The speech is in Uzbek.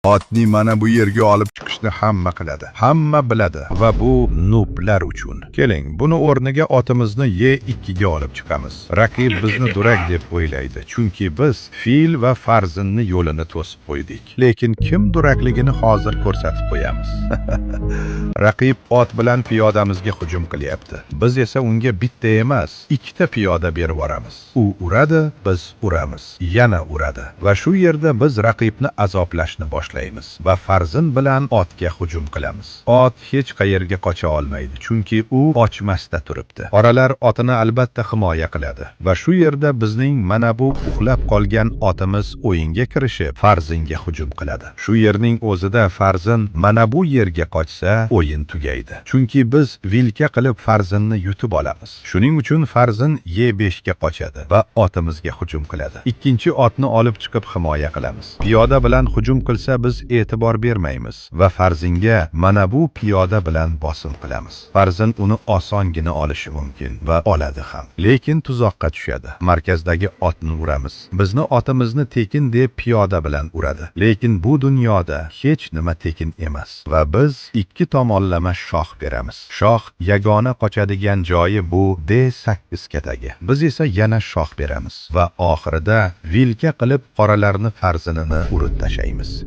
Otni mana bu yerga olib chiqishni hamma qiladi. Hamma biladi va bu nublar uchun. Keling, buni o'rniga otimizni E2 ga olib chiqamiz. Raqib bizni durak deb o'ylaydi, chunki biz fil va farzinni yo'lini to'sib qo'ydik. Lekin kim durakligini hozir ko'rsatib qo'yamiz. Raqib ot bilan piyodamizga hujum qilyapti. Biz esa unga bitta emas, ikkita piyoda berib yuboramiz. U uradi, biz uramiz. Yana uradi. Va shu yerda biz raqibni azoblashni boshlaymiz va farzin bilan otga hujum qilamiz. Ot hech qayerga qocha olmaydi, chunki u ochmasda turibdi. Qoralar otini albatta himoya qiladi va shu yerda bizning mana bu uxlab qolgan otimiz o'yinga kirishib, farzinga hujum qiladi. Shu yerning o'zida farzin mana bu yerga qochsa, o'yin tugaydi. Chunki biz vilka qilib farzinni yutib olamiz. Shuning uchun farzin E5 ga qochadi va otimizga hujum qiladi. Ikkinchi otni olib chiqib himoya qilamiz. Piyoda bilan hujum qilsa, biz e'tibor bermaymiz va farzinga mana bu piyoda bilan bosim qilamiz. Farzin uni osongina olishi mumkin va oladi ham. Lekin tuzoqqa tushadi. Markazdagi otni uramiz. Bizni otimizni tekin deb piyoda bilan uradi. Lekin bu dunyoda hech nima tekin emas va biz ikki tomonlama shoh beramiz. Shoh yagona qochadigan joyi bu D8 katagi. Biz esa yana shoh beramiz va oxirida vilka qilib qoralarni farzinini urib tashlaymiz.